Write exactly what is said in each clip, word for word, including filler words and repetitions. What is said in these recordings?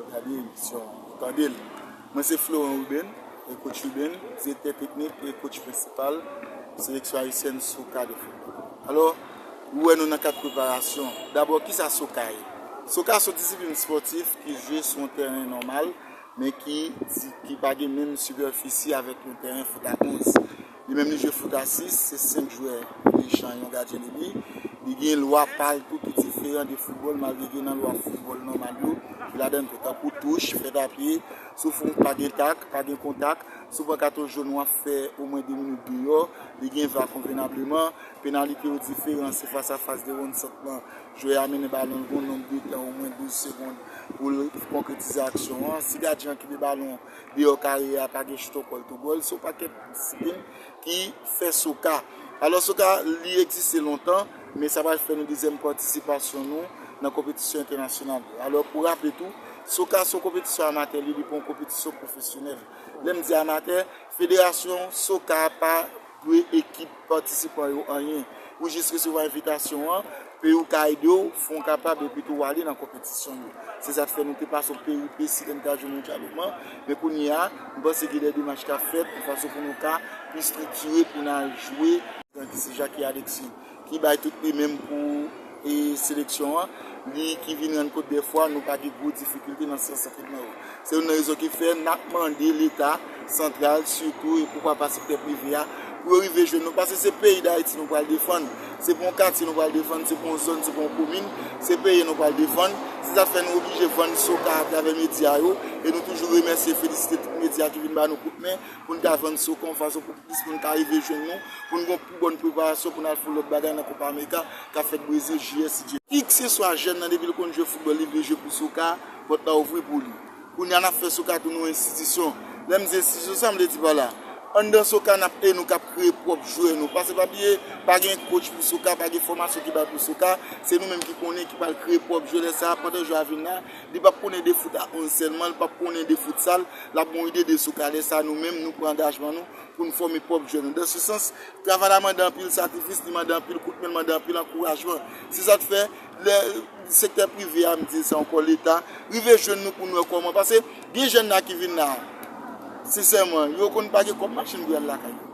Gade emisyon, tande l. Mwen se Florent Ruben, e coach Ruben, direktè teknik e coach prensipal seleksyon ayisyèn Soka de foutbòl. Alò, ou wè nou nan kad preparasyon. Dabò, kisa Soka ye? Soka se yon disiplin espòtif ki jwe sou yon tèren nòmal, men ki, ki pa gen menm sipèfisi avèk yon tèren fout a onz. Li menm li jwe fout a sis, se senk jwè ki echanj yon gadyen de bi. Li gen lwa pa l tou ki diferan de foutbòl, malgre gen nan lwa foutbòl nòmal yo, ki ladan l tou, tankou touch, fèt a pye, si w fè yon pa gen tak, pa gen kontak, si w pran katon jòn w ap fè omwen de minit deyò, li gen va konvenableman, penalite yo diferan, se fas a fas de wonn sant lan, jwè a mennen balon l gen yon nonb de tan omwen douz segonn pou l konkretize aksyon an. Si gadyen an kenbe balon deyò kare a, pa gen chout okòl tou gòl, se yon pakèt disiplin ki fè Soka. Alò, Soka, li egziste lontan, men sa pral fè nou dezyèm patisipasyon nou nan konpetisyon entènasyonal yo. Alò, pou raple tou, Soka se yon konpetisyon amatè, li, li pa yon konpetisyon pwofesyonèl. Lè m di amatè, federasyon Soka pa dwe ekip patisipan yo anyen. Ou jis resevwa envitasyon an, peyi w ka ede w, fè w kapab, epi tou w ale nan konpetisyon yo. Se sa k fè nou te pase yon peripesi lè n ta jwe mondyalman. Men kounye a, m panse gen de demach k ap fèt, yon fason pou nou ka pi estriktiye, pou n al jwe. Ki se Jacky Alexis, ki bay tout li menm pou, e, seleksyon an. Li ki vin rann kont dèfwa nou pa gen gwo difikilte nan seyans antrenman yo. Se youn nan rezon ki fè n ap mande Leta santral, sitou, e poukwa pa sektè prive a, pou yo rive jwenn nou, paske se peyi Dayiti nou pral defann, se pa yon katye nou pral defann, se pa yon zòn, se pa yon komin, se peyi nou pral defann. Se sa k fè nou oblije vann Soka atravè medya yo, e nou toujou remèsye, felisite tout medya ki vin ba nou kout men pou n ka vann Soka yon fason pou plis moun ka rive jwenn nou, pou n gen yon pi bòn preparasyon pou n al fè lòt bagay nan Kopa Amerika k ap fèt Brezil, jiyè, si Dye. Kikseswa jèn nan, depi l konn jwe foutbòl, li vle jwe pou Soka, pòt la ouvri pou li. Kounye a, n ap fè Soka tounen yon enstitisyon. Lè m di enstitisyon, sa m vle di pa la? Anndan Soka, n ap, e nou k ap kreye pwòp jwè nou. Paske pa bliye, pa gen coach pou Soka, pa gen fòmasyon ki bay pou Soka. Se nou menm ki konnen, ki pral kreye pwòp jwè. Lè sa a, pandan jwè a vin la, li p ap konnen de fout a onz sèlman, li p ap konnen de futsal, l ap gen yon ide de Soka. Lè sa a, nou menm, nou pran angajman nou pou n fòme pwòp jwè nou. Dans ce sens, travay la mande anpil sakrifis, li mande anpil kout men, li mande anpil ankourajman. Se sa k fè, lè sektè prive a, m di sa ankò, Leta, rive jwenn nou pou n wè kòman. Paske gen jèn la ki vin la, sensèman, yo konn pa gen kòb machin pou y al lakay yo.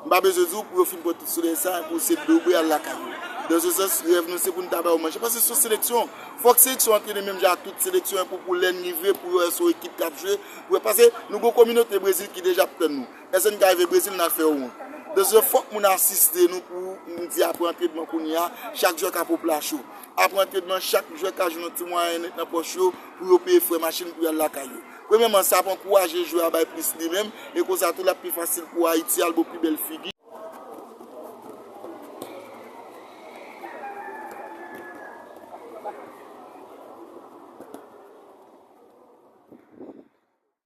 M pa bezwen di w pou yo fin pran tout solèy sa, pou se dlo bwe al lakay yo. Dans ce sens, rèv nou se pou n ta ba yo manje. Paske se yon seleksyon. Fòk seleksyon antrene menm jan ak tout seleksyon, pou, pou lè n rive, pou yo wè se yon ekip k ap jwe. Pou yo, paske nou gen yon kominote Brezil ki deja ap tann nou. Èske n ka rive Brezil, n al fè yo wont? Dans ce sens, fòk moun asiste nou pou m di apre antrenman kounye a, chak jwè ka pran plas yo. Apre antrenman, chak jwè ka jwenn yon ti mwayen nèt nan pòch yo pou yo peye frè machin pou y al lakay yo. Premyèman, sa ap ankouraje jwè a bay plis li menm, e konsa tou l ap pi fasil pou Ayiti al ba w pi bèl figi.